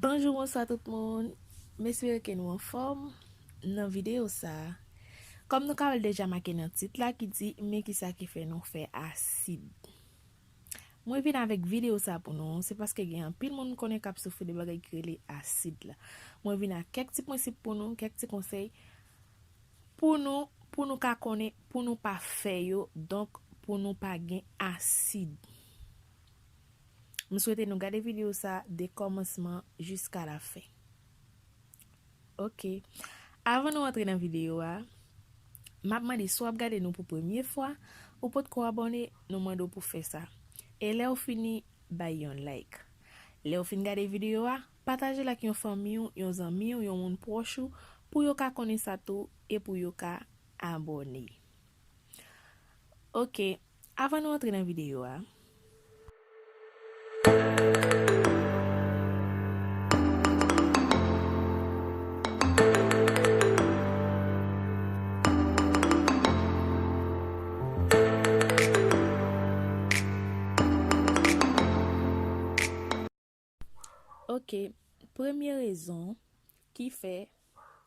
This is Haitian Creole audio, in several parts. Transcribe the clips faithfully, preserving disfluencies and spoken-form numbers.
Bonjou, bonswa tout moun. M espere ke nou anfòm. Nan videyo sa a, kòm nou ka wè l deja make nan tit la ki di men kisa ki fè nou fè asid. Mwen vin avèk videyo sa pou nou, se paske gen anpil moun m konnen k ap soufri de bagay ki rele asid la. Mwen vin ak kèk ti prensip pou nou, kèk ti konsèy pou nou, pou nou ka konnen, pou nou pa fè yo, donk pou nou pa gen asid. M swete nou gade videyo sa de kòmansman jiska lafen. Ok. Avan nou antre nan videyo a, m ap mande si w ap gade nou pou premye fwa, ou potko abòne, nou mande w pou fè sa. E lè w fini, bay yon like. Lè w fin gade videyo a, pataje l ak yon fanmi w, yon zanmi w, yon moun pwòch ou, pou yo ka konnen sa tou e pou yo ka abòne. Ok, avan nou antre nan videyo a. Ok, premye rezon ki fè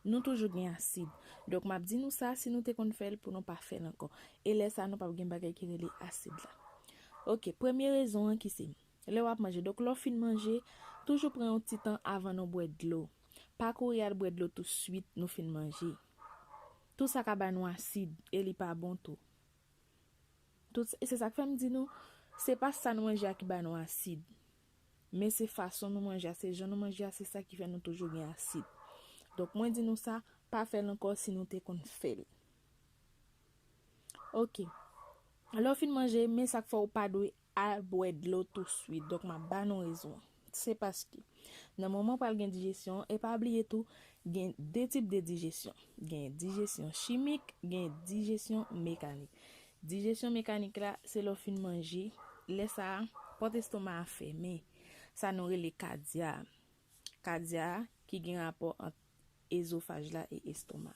nou toujou gen asid. Donk, m ap di nou sa, si nou te konn fè l, pou nou pa fè l ankò. E lè sa, nou p ap gen bagay ki rele asid la. Ok, premye rezon an ki se, lè w ap manje. Donk, lè w fin manje, toujou pran yon ti tan avan nou bwè dlo. Pa kouri al bwè dlo touswit nou fin manje. Tou sa ka ba nou asid, e li pa bon tou. Tout, e se sa k fè m di nou, se pa sa nou manje a ki ba nou asid. Men se fason nou manje a, se jan nou manje a, se sa ki fè nou toujou gen asid. Donk, mwen di nou sa, pa fè l ankò si nou te konn fè l. Ok. Lè w fin manje, men sa k fè w pa dwe al bwè dlo touswit. Donk, m ap ba nou rezon an. Se paske nan moman w pral gen dijesyon, e pa bliye tou, gen de tip de dijesyon. Gen dijesyon chimik, gen dijesyon mekanik. Dijesyon mekanik la, se lè w fin manje, lè sa a, pòt estoma a fèmen. Sa nou rele kadya. Kadya a ki gen rapò ant ezofaj la e estoma.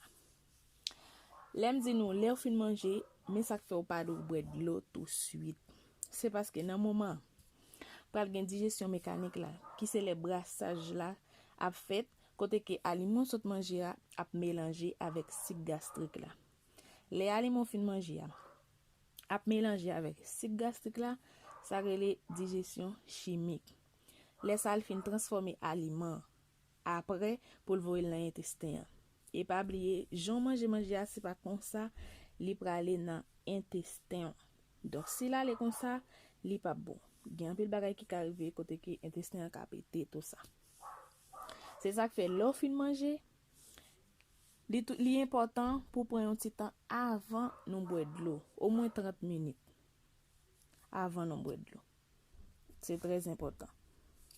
Lè m di nou, lè w fin manje, men sa k fè w pa dwe bwè dlo touswit. Se paske nan moman pral gen dijesyon mekanik la, ki se lè brasaj la ap fèt, kote ke aliman w sot manje a ap melanje avèk sik gastrik la. Lè aliman w fin manje a ap melanje avèk sik gastrik la, sa rele dijesyon chimik. Lè sa a, l fin transfòme aliman an, apre pou l voye l nan entesten an. E pa bliye, jan w manje manje a, se pa konsa li prale nan entesten w. Donk, si l ale konsa, li p ap bon. Gen anpil bagay ki ka rive kote ke entesten an ka pete, tou sa. Se sa k fè, lè w fin manje, li tou, li enpòtan pou w pran yon ti tan avan nou bwè dlo, omwen trant minit avan nou bwè dlo. Se trè enpòtan.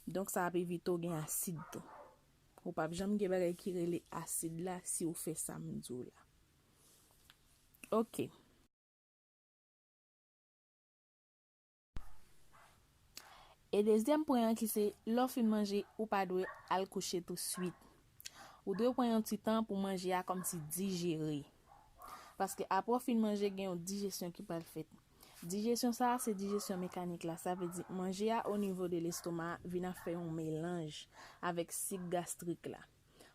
Donk, sa ap evite w gen asid tou. Ou p ap janm gen bagay ki rele asid la si w fè sa m di w la. Ok. E dezyèm pwen an ki se, lè w fin manje, ou pa dwe al kouche touswit. Ou dwe pran yon ti tan pou manje a kòmsi dijere. Paske apre w fin manje, gen yon dijesyon ki pral fèt. Dijesyon sa a, se dijesyon mekanik la. Sa vle di, manje a o nivo de lestoma a vin ap fè yon melanj avèk sik gastrik la.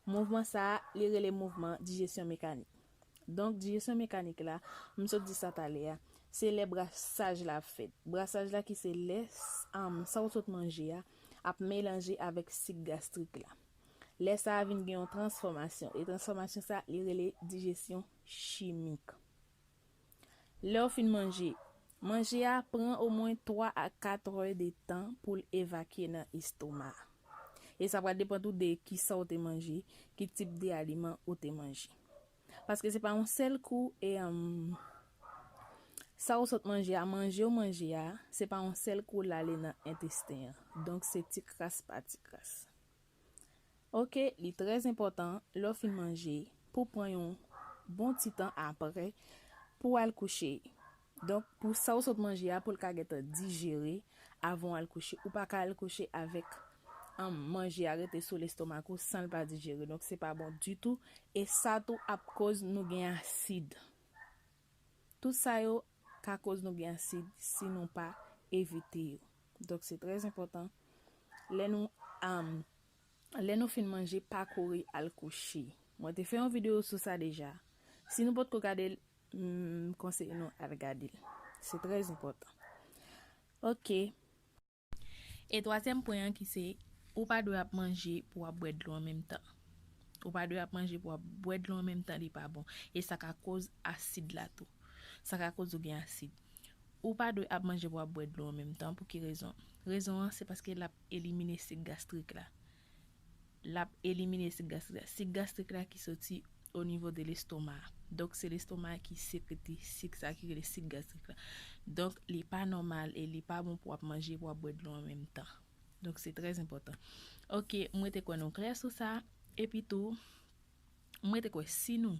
Mouvman sa a, li rele mouvman dijesyon mekanik. Donk, dijesyon mekanik la, m sot di sa talè a, se lè brasaj la ap fèt. Brasaj la ki se lè, um, sa w sot manje a ap melanje avèk sik gastrik la. Lè sa a vin gen yon transfòmasyon. E transfòmasyon sa, li rele dijesyon chimik. Lè w fin manje, manje a pran omwen twa a kat è de tan pou l evakye nan estoma a. E sa pral depann tou de kisa w te manje, ki tip de aliman ou te manje. Paske se pa yon sèl kou, e, um, sa w sot manje a, manje w manje a, se pa yon sèl kou l ale nan entesten an. Donk, se ti kras pa ti kras. Ok, li trè enpòtan, lè w fin manje, pou w pran yon bon ti tan apre, pou w al kouche. Donk, pou sa w sot manje a, pou l ka gentan dijere avan w al kouche. Ou pa ka al kouche avèk, um, manje a rete sou lestomak ou san l pa dijere. Donk, se pa bon ditou. E sa tou ap koz nou gen asid. Tout sa yo ka koz nou gen asid si nou pa evite yo. Donk, se trè enpòtan. Lè nou, um, Lè nou fin manje, pa kouri al kouche. Mwen te fè yon videyo sou sa deja. Si nou potko gade l, m konseye nou al gade l. Se trè enpòtan. Ok. E twazyèm pwen an ki se, ou pa dwe ap manje pou w ap bwè dlo an menm tan. Ou pa dwe ap manje pou w ap bwè dlo an menm tan, li pa bon. E sa ka koz asid la tou. Sa ka koz ou gen asid. Ou pa dwe ap manje pou w ap bwè dlo an menm tan. Pou ki rezon? Rezon an, se paske l ap elimine sik gastrik la. L ap elimine sik gastrik la. Sik gastrik la ki soti o nivo de lestoma. Donk, se lestoma ki sekrete sik sa ki rele sik gastrik la. Donk, li pa nòmal e li pa bon pou w ap manje, pou w ap bwè dlo an menm tan. Donk, se trè enpòtan. Ok, mwen te kwè nou klè sou sa. Epi tou, mwen te kwè si nou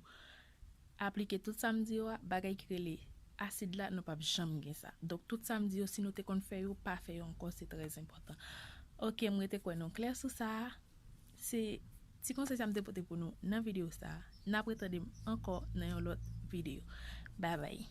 aplike tout sa m di yo a, bagay ki rele asid la, nou p ap janm gen sa. Donk, tout sa m di yo, si nou te konn fè yo, pa fè yo ankò, se trè enpòtan. Ok, mwen te kwè nou klè sou sa. Se ti konsèy sa m te pote pou nou nan videyo sa. N ap retande m ankò nan yon lòt videyo. Babay.